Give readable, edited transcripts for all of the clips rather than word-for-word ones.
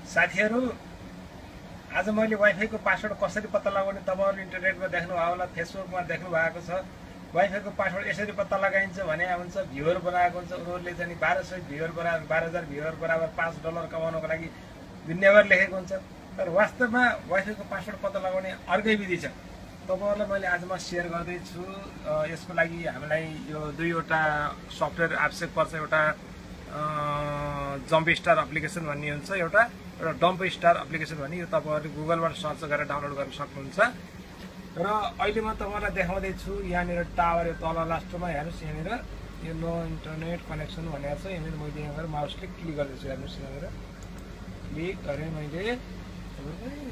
साथीहरु आज मैले वाइफाई को पासवर्ड कसरी पत्ता लगाउने तपाईहरु इन्टरनेटमा देख्नु होला फेसबुकमा देख्नु भएको छ वाइफाई को पासवर्ड यसरी पत्ता लगाइन्छ भने हुन्छ भ्युअर बनाएको हुन्छ उनीहरुले चाहिँ 1200 भ्युअर बराबर 12000 भ्युअर बराबर $5 कमाउनको लागि दुनियाभर लेखेको हुन्छ तर वास्तवमा वाइफाई को पासवर्ड पत्ता लगाउने अर्कै विधि छ तपाईहरुलाई मैले आज म शेयर गर्दै छु यसको लागि हामीलाई यो दुईवटा सफ्टवेयर आवश्यक पर्छ एउटा जम्प स्टार एप्लिकेसन भन्ने हुन्छ एउटा डम्प स्टार एप्लिकेसन भन्ने यो तपाईहरुले गुगलबाट सर्च गरेर डाउनलोड गर्न सक्नुहुन्छ र अहिले म तपाईहरुलाई देखाउँदै छु यहाँनिर टावर यो तल लास्टमा हेर्नुस् यहाँनिर यो नो इन्टरनेट कनेक्सन भनेको छ यहाँनिर मैले यहाँ गएर माउसले क्लिक गर्दैछु हेर्नुस् यहाँनिर क्लिक गरे मैले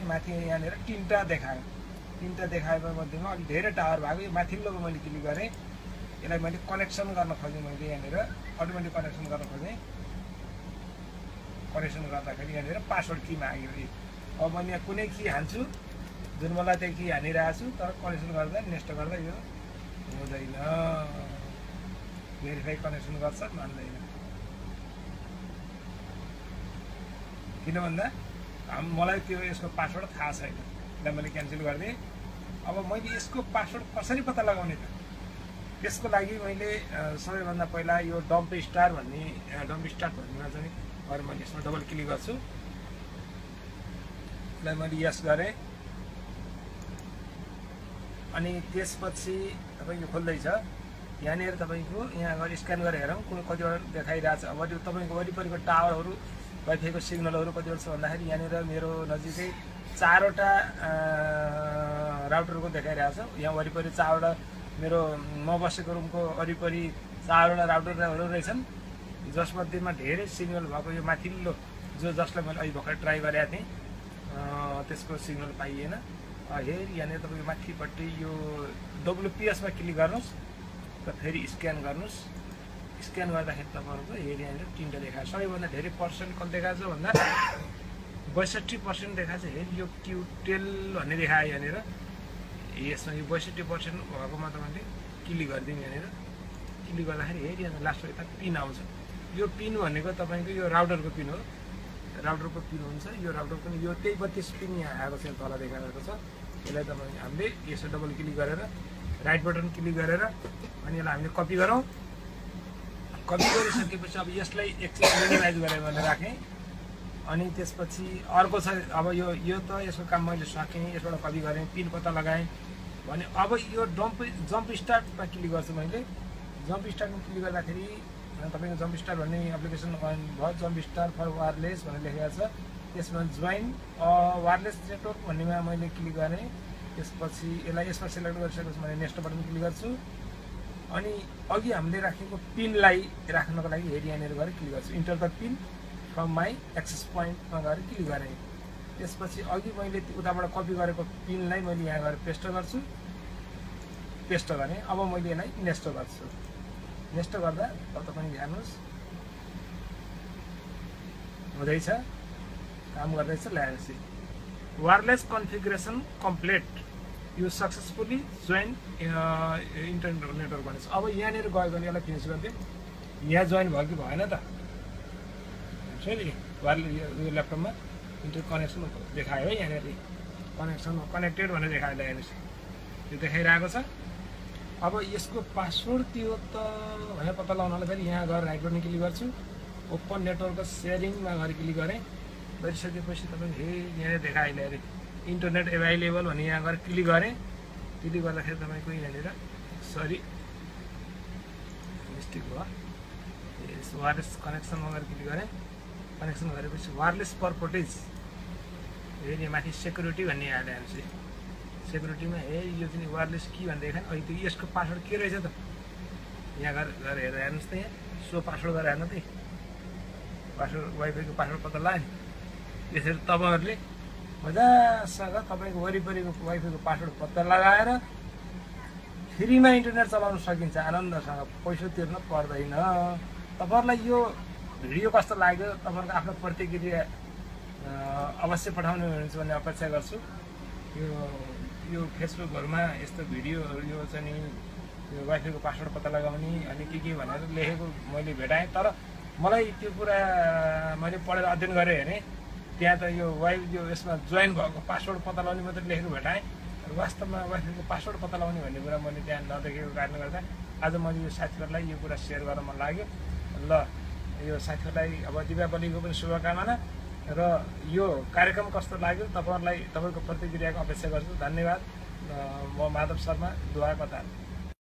माथि यहाँनिर तीनटा देखाएको मध्येमा अलि धेरै टावर भएको यो माथिल्लोको मैले क्लिक गरे यसलाई मैले कनेक्सन गर्न खोजेँ मैले यहाँनिर अटोमेटिक कनेक्सन गर्न खोजेँ कनेक्सन गर्दाखेरि यहाँनिर पासवर्ड की माग्यो अब मैले यहाँ कुनै की हान्छु जुन मलाई त्यो की हानिरहेको छु तर कनेक्सन गर्दा नेक्स्ट गर्दा यो हुँदैन भेरिफाई कनेक्सन गर्छ मान्दैन किन भन्दा मलाई त्यो यसको पासवर्ड थाहा छैन त्यसलाई मैले क्यान्सल गरिदिएँ अब मैले यसको पासवर्ड कसरी पत्ता लगाउने त त्यसको लागि मैले सबैभन्दा पहिला यो डम्प स्टार भन्नेमा चाहिँ गएर मैले यसमा डबल क्लिक गर्छु यसलाई मैले यस गरेँ अनि त्यसपछि तपाईको खोल्दैछ यहाँनिर तपाईको यहाँ गएर स्क्यान गरेर हेरौँ कतिवटा देखाइरहेछ अब तपाईको वरिपरिको टावरहरू वाइफाईको सिग्नलहरू कतिवटा छ भन्दाखेरि यहाँनिर मेरो नजिकै 4वटा राउटरको देखाइरहेछ यहाँ वरिपरि 4वटा मेरो म बसेको रुमको वरिपरि 4वटा राउटरहरू रहेछन् जसमध्येमा धेरै सिग्नल भएको यो माथिल्लो जसलाई मैले अहिले भर्खर ट्राई गरेको थिएँ त्यसको सिग्नल पाइएन हेरी यहाँनिर तपाईको माथिपट्टि यो WPS मा क्लिक गर्नुस् र फेरि स्क्यान गर्नुस् स्क्यान गर्दाखेरि तपाईहरुको हेरी यहाँनिर तीनटा देखाएको सबैभन्दा धेरै पर्सेन्ट कति देखाएको छ भन्दा 62% देखाएको छ हेरी यो क्युटेल भन्ने देखायो यहाँनिर यसमा यो 62% भएकोमा तपाईले क्लिक गरिदिनु यहाँनिर क्लिक गर्दाखेरि हेरी यहाँ लास्टमा यता पिन आउँछ यो पिन भनेको तपाईको यो राउटरको पिन हो राउटरको पिन हुन्छ यो राउटर पनि यो 32 पिन यहाँ आएको छ तल देखाएको छ यसलाई तपाईले हामीले यसो डबल क्लिक गरेर राइट बटन क्लिक गरेर अनि यसलाई हामीले कपी गरौँ कपी गरिसकेपछि अब यसलाई एकचोटि मिनिमाइज गरेर मैले राखेँ अनि त्यसपछि अर्को छ अब यो त यसको काम मैले सकेँ यसबाट कपी गरेँ पिन पत्ता लगाएँ भने अब यो जम्प स्टार्टमा क्लिक गर्छु मैले जम्प स्टार्टमा क्लिक गर्दाखेरि तपाईको जम्प स्टार भन्ने एप्लिकेसन भयो जम्प स्टार फर वायरलेस भनेर लेखेको छ त्यसमा जोइन वायरलेस नेटवर्क भन्नेमा मैले क्लिक गरेँ त्यसपछि यसलाई यसमा सिलेक्ट गरिसकेपछि मैले नेक्स्ट बटन क्लिक गर्छु अनि अघि हामीले राखेको पिनलाई राख्नको लागि हेरी यहाँनिर गएर क्लिक गर्छु enter the pin from my access पोइन्टमा गएर क्लिक गरेँ त्यसपछि अघि मैले उताबाट कपी गरेको पिनलाई मैले यहाँ गएर पेस्ट गर्छु पेस्ट गरेँ अब मैले यसलाई नेक्स्ट गर्छु नेक्स्ट गर्दा तपाईले हेर्नुस् हुँदैछ काम गर्दैछ ल्यान्सी wireless configuration complete you successfully join internet network भनेछ अब यहाँनिर गयो भने यसलाई फिनिस गरिदिउँ यहाँ जोइन भयो कि भएन त छ नि यो ल्यापटपमा इन्टरनेट कनेक्सन देखायो है यहाँनिर कनेक्सन कनेक्टेड भनेर देखायो हेर्नुहोस् यो देखाइरहेको छ अब यसको पासवर्ड त्यो त भनेर पत्ता लगाउनलाई फेरि यहाँ गएर राइट बटन क्लिक गर्छु ओपन नेटवर्कको सेयरिङमा गएर क्लिक गरेँ गरिसकेपछि तपाईले यहाँ देखाइले अरे इन्टरनेट एभाइलेबल भन्ने यहाँ गएर क्लिक गरेँ क्लिक गर्दाखेरि तपाईको यहाँनिर सरी मिस्टेक भयो वायरलेस कनेक्सनमा गएर क्लिक गरेँ कनेक्सन गरेपछि वायरलेस पर्पटेज फेरि माथि सेक्युरिटी भन्ने हाल्यो हेर्नुहोस् सेक्युरिटीमा यो चाहिँ वायरलेस की भन्ने देखाएन अहिले त्यो यसको पासवर्ड के रहेछ त यहाँ गएर हेरेर हेर्नुहोस् त यहाँ सो पासवर्ड गरेर हेर्नु त पासवर्ड वाइफाईको पासवर्ड पत्ता लाग्यो यसरी तपाईहरुले मजासँग तपाईको वरिपरिको वाइफाईको पासवर्ड पत्ता लगाएर फ्रीमा इन्टरनेट चलाउन सकिन्छ आनन्दसँग पैसा तिर्न पर्दैन तपाईहरुलाई यो भिडियो कस्तो लाग्यो तपाईहरुको आफ्नो प्रतिक्रिया अवश्य पठाउनु हुन्छ भन्ने अपेक्षा गर्छु यो फेसबुकहरुमा यस्तो भिडियोहरु यो चाहिँ यो वाइफाईको पासवर्ड पत्ता लगाउने अनि के भनेर लेखेको मैले भेटाएँ तर मलाई त्यो कुरा मैले पढेर अध्ययन गरेँ भने त्यहाँ त यो वाइफ यो यसमा जोइन भएको पासवर्ड पत्ता लगाउने मात्रै लेखेको भेटाएँ। वास्तवमा वाइफको पासवर्ड पत्ता लगाउने भन्ने कुरा मैले त्यहाँ नदेखेको कारणले गर्दा आज मैले यो साथीहरूलाई यो कुरा सेयर गर्न मन लाग्यो। ल यो साथीहरूलाई अब दीपावलीको पनि शुभकामना र यो कार्यक्रम कस्तो लाग्यो तपाईँहरूको प्रतिक्रियाको अपेक्षा गर्छु। धन्यवाद। म माधव शर्मा, दुवा कतार।